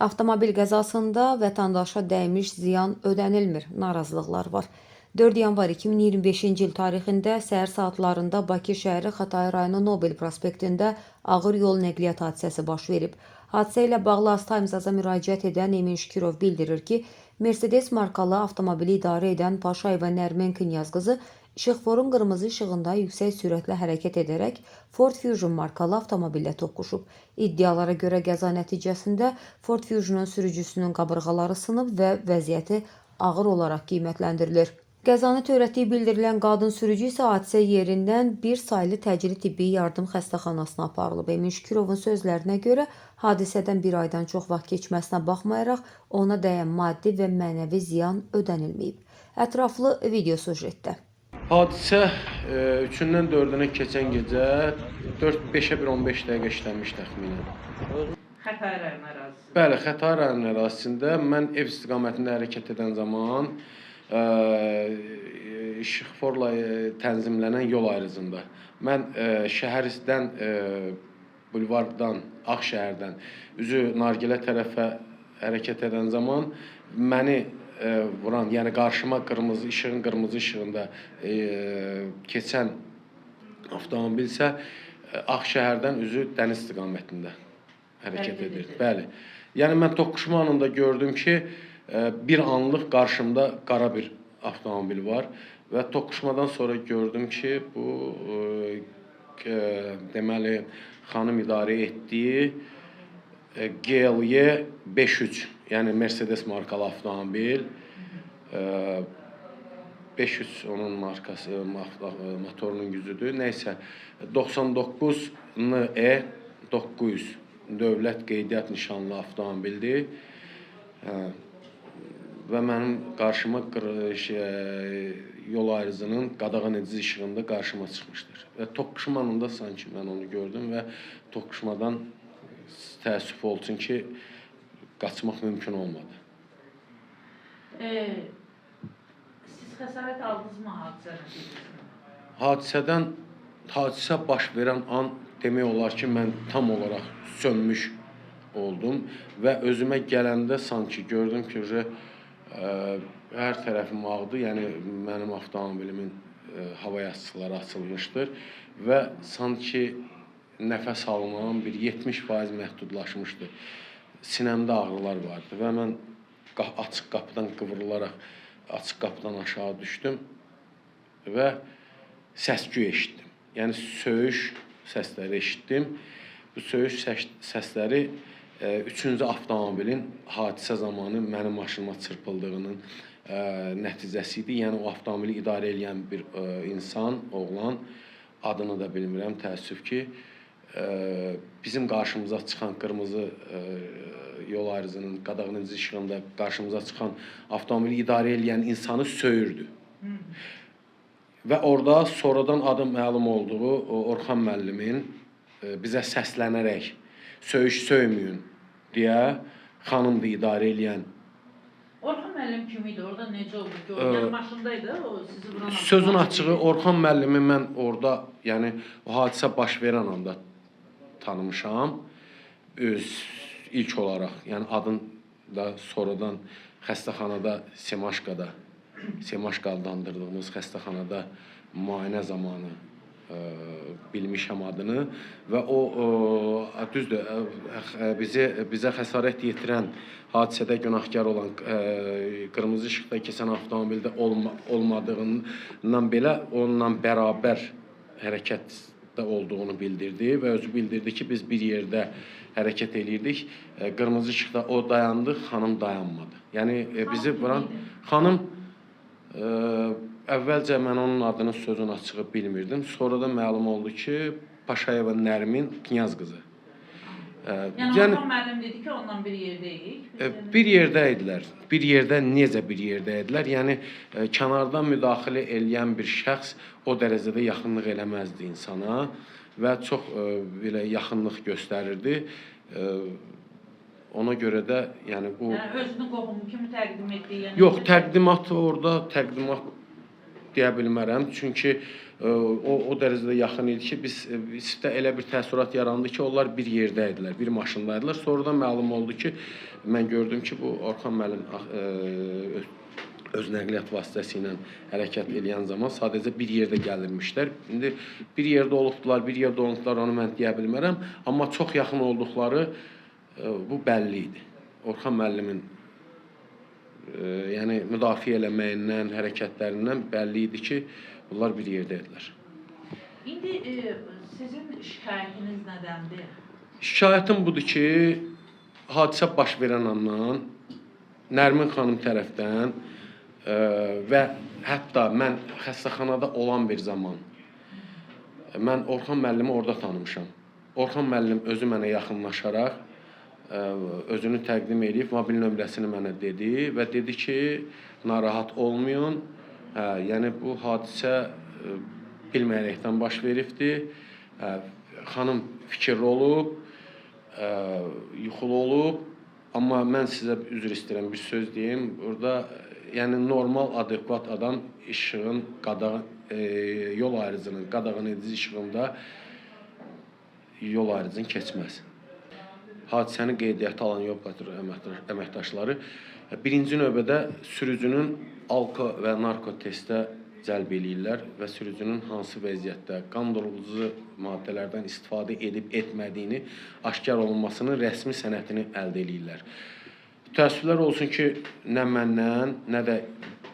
Avtomobil qəzasında vətəndaşa dəymiş ziyan ödənilmir, narazılıqlar var. 4 yanvar 2025-ci il tarixində səhər saatlarında Bakı şəhəri Xətai rayonu Nobel prospektində ağır yol nəqliyyat hadisəsi baş verib. Hadisə ilə bağlı Aztimes-a müraciət edən Emin Şükürov bildirir ki, Mercedes markalı avtomobili idarə edən Paşayeva Nərmin Knyazqızı işıqforun qırmızı işığında yüksək sürətlə hərəkət edərək Ford Fusion markalı avtomobillə toqquşub. İddialara görə qəza nəticəsində Ford Fusion'un sürücüsünün qabırğaları sınıb və vəziyyəti ağır olaraq qiymətləndirilir. Qəzanı törətdiyi bildirilən qadın sürücü isə hadisə yerindən bir saylı təcili tibbi yardım xəstəxanasına aparılıb. Emin Şükürovun sözlərinə görə hadisədən bir aydan çox vaxt keçməsinə baxmayaraq ona dəyən maddi və mənəvi ziyan ödənilməyib. Ətraflı video süjetdə. Hadisə 3-dən 4-ünə keçən gecə 4-5-ə 1-15 dəqiqə işləmiş təxminən. Xətai rayon ərazisində. Bəli, Xətai rayon ərazisində mən ev istiqamətində hərəkət edən zaman işıqforla tənzimlənən yol ayrıcında mən şəhərdən bulvardan, Ağşəhərdən üzü Nargilə tərəfə hərəkət edən zaman məni vuran, yəni qarşıma qırmızı işığın qırmızı işığında keçən avtomobil isə Ağşəhərdən üzü dəniz istiqamətində hərəkət Hərəkət edir. edir. Bəli. Yəni mən toqquşma anında gördüm ki, bir anlıq qarşımda qara bir avtomobil var və toqquşmadan sonra gördüm ki, bu deməli xanım idarə etdiyi GLE 53, yəni Mercedes markalı avtomobil. 500 onun markası, motorunun gücüdür. Nəysə 99 NE 900 dövlət qeydiyyat nişanlı avtomobildir. Hə. Və mənim qarşıma yol ayrıcının qadağan edici işığında qarşıma çıxmışdır. Və toqquşma anında sanki mən onu gördüm və toqquşmadan təəssüf olsun ki, qaçmaq mümkün olmadı. Siz xəsarət aldınızmı hadisə nəticəsində? Hadisədən hadisə baş verən an demək olar ki, mən tam olaraq sönmüş oldum və özümə gələndə sanki gördüm ki, hər tərəfim ağdı, yəni mənim avtomobilimin hava yastıqları açılmışdır və sanki nəfəs almam bir 70% məhdudlaşmışdı. Sinəmdə ağrılar vardı və mən açıq qapıdan qıvrılaraq açıq qapıdan aşağı düşdüm və səs-küy eşitdim. Yəni söyüş səsləri eşitdim. Bu söyüş səsləri üçüncü avtomobilin hadisə zamanı mənim maşınıma çırpıldığının nəticəsi idi. Yəni o avtomobili idarə eləyən bir insan, oğlan, adını da bilmirəm, təəssüf ki, bizim qarşımıza çıxan qırmızı yol ayrıcının qadağan edici işığında qarşımıza çıxan avtomobili idarə eləyən insanı söyürdü. Və orada sonradan adı məlum olduğu o Orxan müəllimin bizə səslənərək söyüş söyməyin deyə xanımdır idarə eləyən. Orxan müəllim kim idi? Orada necə oldu ki, o yəni maşındaydı, o sizi vuran Sözün avtomobil. açığı Orxan müəllimi mən orada, yəni o hadisə baş verən anda tanımışam. Öz ilk olaraq, yəni adın da sonradan xəstəxanada Semaşkada, Semaşka adlandırdığımız xəstəxanada müayinə zamanı bilmişəm adını və o düzdür, bizi bizə xəsarət yetirən hadisədə günahkar olan qırmızı işıqda keçən avtomobildə olmadığından belə onunla bərabər hərəkətdə olduğunu bildirdi və özü bildirdi ki, biz bir yerdə hərəkət eləyirdik. Qırmızı işıqda o dayandı, xanım dayanmadı. Yəni bizi vuran xanım əvvəlcə mən onun adını sözün açığı bilmirdim. Sonradan məlum oldu ki, Paşayeva Nərmin Knyaz qızı. Yəni Orxan müəllim dedi ki, ondan bir yerdəyik. Biz Bir yerdə idilər. Bir yerdə necə bir yerdə idilər? Yəni kənardan müdaxilə eləyən bir şəxs o dərəcədə yaxınlıq eləməzdi insana və çox belə yaxınlıq göstərirdi. Ona görə də yəni bu Yəni özünü qohum kimi təqdim etdi, yəni Yox, təqdimat orada təqdimat deyə bilmərəm. Çünki o dərəcədə yaxın idi ki, bizdə elə bir təəssürat yarandı ki, onlar bir yerdə idilər, bir maşında idilər. Sonradan məlum oldu ki, mən gördüm ki, bu Orxan müəllim öz nəqliyyat vasitəsi ilə hərəkət eləyən zaman sadəcə bir yerdə gəlirmişlər. İndi bir yerdə olubdular, bir yerdə olubdular, onu mən deyə bilmərəm. Amma çox yaxın olduqları bu bəlli idi. Orxan müəllimin yəni müdafiə eləməyindən, hərəkətlərindən bəlli idi ki, bunlar bir yerdə idilər. İndi sizin şikayətiniz nədəndir? Şikayətim budur ki, hadisə baş verən andan Nərmin xanım tərəfdən və hətta mən xəstəxanada olan bir zaman mən Orxan müəllimi orada tanımışam. Orxan müəllim özü mənə yaxınlaşaraq özünü təqdim eləyib, mobil nömrəsini mənə dedi və dedi ki, narahat olmayın. Yəni bu hadisə bilməyərəkdən baş veribdir. Xanım fikirli olub, yuxulu olub. Amma mən sizə üzr istəyirəm, bir söz deyim. Burada yəni normal, adekvat adam işığın qadağan, yol ayrıcının qadağan edici işığında yol ayrıcını keçməz. Hadisəni qeydiyyata alan yol patrul əməkdaşları birinci növbədə sürücünün alko və narko testə cəlb eləyirlər və sürücünün hansı vəziyyətdə qan doldurulucu maddələrdən istifadə edib etmədiyini aşkar olunmasının rəsmi sənədini əldə eləyirlər. Təəssüflər olsun ki, nə məndən, nə də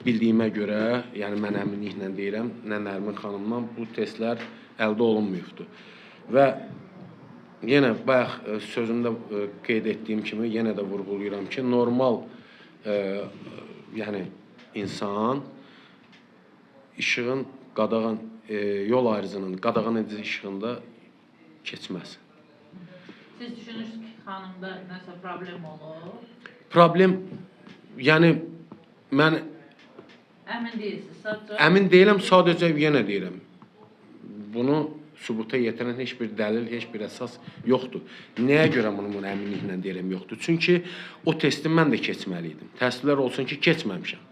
bildiyimə görə, yəni mən əminliklə deyirəm, nə Nərmin xanımdan bu testlər əldə olunmayıbdır. Və yenə bayaq sözümdə qeyd etdiyim kimi yenə də vurğulayıram ki, normal yəni insan işığın qadağan yol ayrıcının qadağan edici işığında keçməz. Siz düşünürsünüz ki, xanımda nəsə problem olub? Problem, yəni mən Əmin deyilsiniz, sadəcə əmin deyiləm, sadəcə yenə deyirəm. Bunu sübuta yetirən heç bir dəlil, heç bir əsas yoxdur. Nəyə görə bunu əminliklə deyirəm yoxdur? Çünki o testi mən də keçməli idim. Təəssüflər olsun ki, keçməmişəm.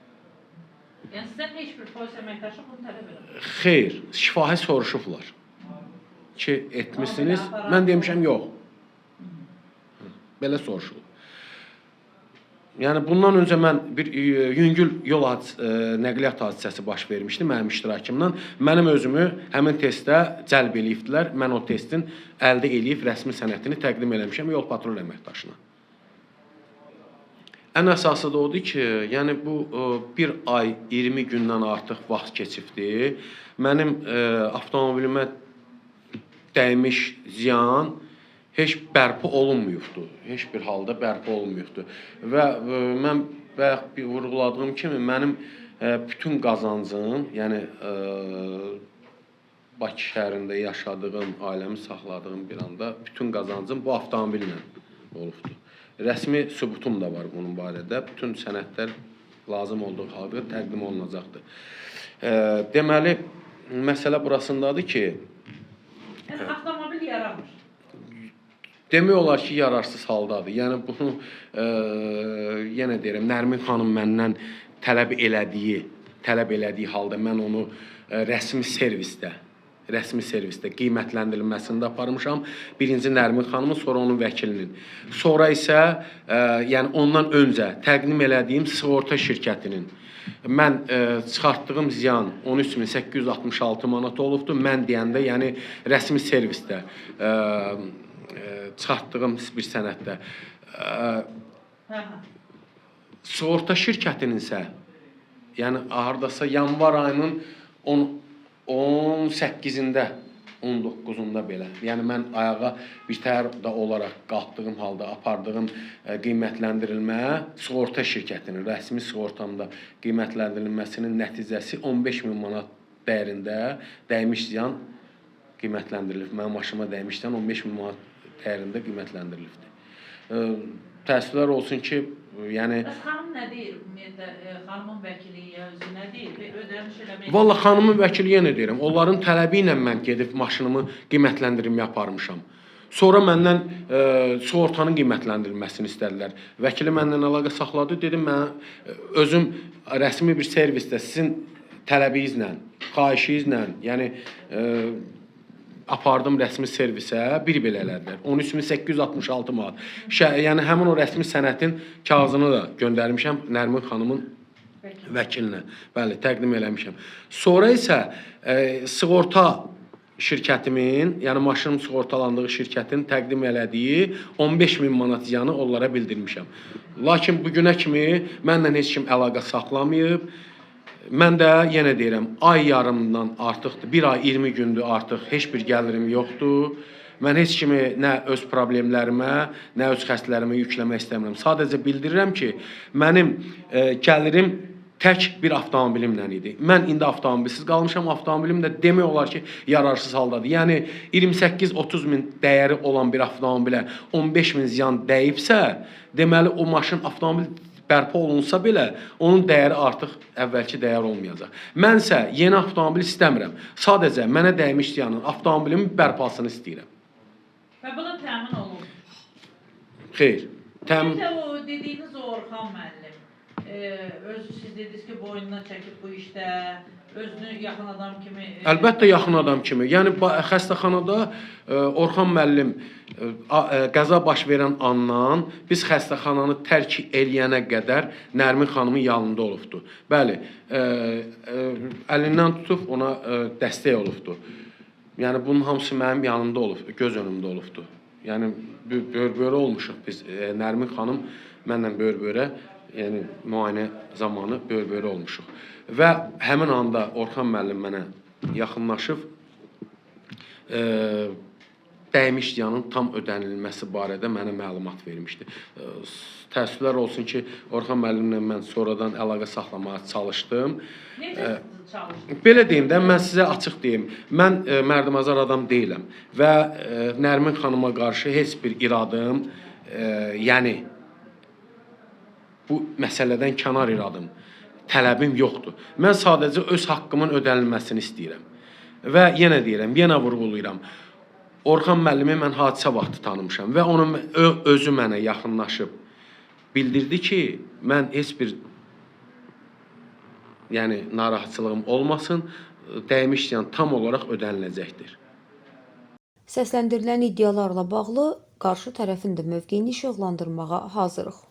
Yəni sizdən heç bir polis əməkdaşı bunu tələb eləmir. Xeyr, şifahi soruşublar ki, etmisiniz. Mən demişəm yox. Belə soruşulub. Yəni bundan öncə mən bir yüngül yol nəqliyyat hadisəsi baş vermişdi mənim iştirakımdan. Mənim özümü həmin testə cəlb eləyibdilər. Mən o testin əldə eləyib rəsmi sənədini təqdim eləmişəm yol patrul əməkdaşına. Ən əsası da odur ki, yəni bu bir ay 20 gündən artıq vaxt keçibdi. Mənim avtomobilimə dəymiş ziyan heç bərpa olunmayıbdır. Heç bir halda bərpa olunmayıbdır. Və mən bayaq bir vurğuladığım kimi mənim bütün qazancım, yəni Bakı şəhərində yaşadığım, ailəmi saxladığım bir anda bütün qazancım bu avtomobillə olubdur. Rəsmi sübutum da var bunun barədə. Bütün sənədlər lazım olduğu halda təqdim olunacaqdır. Deməli, məsələ burasındadır ki, Yəni avtomobil yaranmır. Demək olar ki, yararsız haldadır. Yəni bunu yenə deyirəm, Nərmin xanım məndən tələb elədiyi halda mən onu rəsmi servisdə qiymətləndirilməsini də aparmışam. Birinci Nərmin xanımın, sonra onun vəkilinin. Sonra isə yəni ondan öncə təqdim elədiyim sığorta şirkətinin mən çıxartdığım ziyan 13.866 manat olubdur. Mən deyəndə, yəni rəsmi servisdə çıxartdığım bir sənəddə. Sığorta şirkətinin isə, yəni hardasa yanvar ayının 18-də, 19-unda belə. Yəni mən ayağa birtəhər də olaraq qalxdığım halda apardığım qiymətləndirilmə sığorta şirkətinin rəsmi sığortamda qiymətləndirilməsinin nəticəsi 15.000 manat dəyərində dəymiş ziyan qiymətləndirilib. Mənim maşınıma dəymiş ziyan 15.000 manat dəyərində qiymətləndirilibdir. Təəssüflər olsun ki, yəni Bəs xanım nə deyir ümumiyyətlə? Xanımın vəkili ya özü nə deyir? Bir ödəniş eləmək. Vallah xanımın vəkili yenə deyirəm, onların tələbi ilə mən gedib maşınımı qiymətləndirməyə aparmışam. Sonra məndən sığortanın qiymətləndirilməsini istədilər. Vəkili məndən əlaqə saxladı, dedim mən özüm rəsmi bir servisdə sizin tələbinizlə, xahişinizlə, yəni apardım rəsmi servisə, bir belə elədilər. 13866 manat. Yəni həmin o rəsmi sənətin kağızını da göndərmişəm Nərmin xanımın vəkilinə. Bəli, təqdim eləmişəm. Sonra isə sığorta şirkətimin, yəni maşınım sığortalandığı şirkətin təqdim elədiyi 15 min manat ziyanı onlara bildirmişəm. Lakin bu günə kimi mənlə heç kim əlaqə saxlamayıb. Mən də yenə deyirəm, ay yarımdan artıqdır. 1 ay 20 gündür artıq heç bir gəlirim yoxdur. Mən heç kimi nə öz problemlərimə, nə öz xəstələrimə yükləmək istəmirəm. Sadəcə bildirirəm ki, mənim gəlirim tək bir avtomobilimlə idi. Mən indi avtomobilsiz qalmışam. Avtomobilim də demək olar ki, yararsız haldadır. Yəni 28-30 min dəyəri olan bir avtomobilə 15 min ziyan dəyibsə, deməli o maşın avtomobil bərpa olunsa belə onun dəyəri artıq əvvəlki dəyər olmayacaq. Mən isə yeni avtomobil istəmirəm. Sadəcə mənə dəymiş ziyanın avtomobilimin bərpasını istəyirəm. Və buna təmin olunur. Xeyr. Bir də o dediyiniz o Orxan müəllim, özü siz dediniz ki, boynuna çəkib bu işdə, özünü yaxın adam kimi... Əlbəttə yaxın adam kimi. Yəni xəstəxanada Orxan müəllim qəza baş verən andan biz xəstəxananı tərk eləyənə qədər Nərmin xanımın yanında olubdu. Bəli, əlindən tutub ona dəstək olubdu. Yəni bunun hamısı mənim yanımda olub, göz önümdə olubdu. Yəni böyür-böyrə olmuşuq biz. Nərmin xanım mənlə böyür-böyrə, yəni müayinə zamanı böyür-böyrə olmuşuq. Və həmin anda Orxan müəllim mənə yaxınlaşıb dəymiş ziyanın tam ödənilməsi barədə mənə məlumat vermişdi. Təəssüflər olsun ki, Orxan müəllimlə mən sonradan əlaqə saxlamağa çalışdım. Necə çalışdınız? Belə deyim də, mən sizə açıq deyim. Mən mərdümazar adam deyiləm və Nərmin xanıma qarşı heç bir iradım, yəni bu məsələdən kənar iradım, tələbim yoxdur. Mən sadəcə öz haqqımın ödənilməsini istəyirəm. Və yenə deyirəm, yenə vurğulayıram. Orxan müəllimi mən hadisə vaxtı tanımışam və onun özü mənə yaxınlaşıb bildirdi ki, mən heç bir yəni narahatçılığım olmasın, dəymiş ziyan tam olaraq ödəniləcəkdir. Səsləndirilən iddialarla bağlı qarşı tərəfin də mövqeyini işıqlandırmağa hazırıq.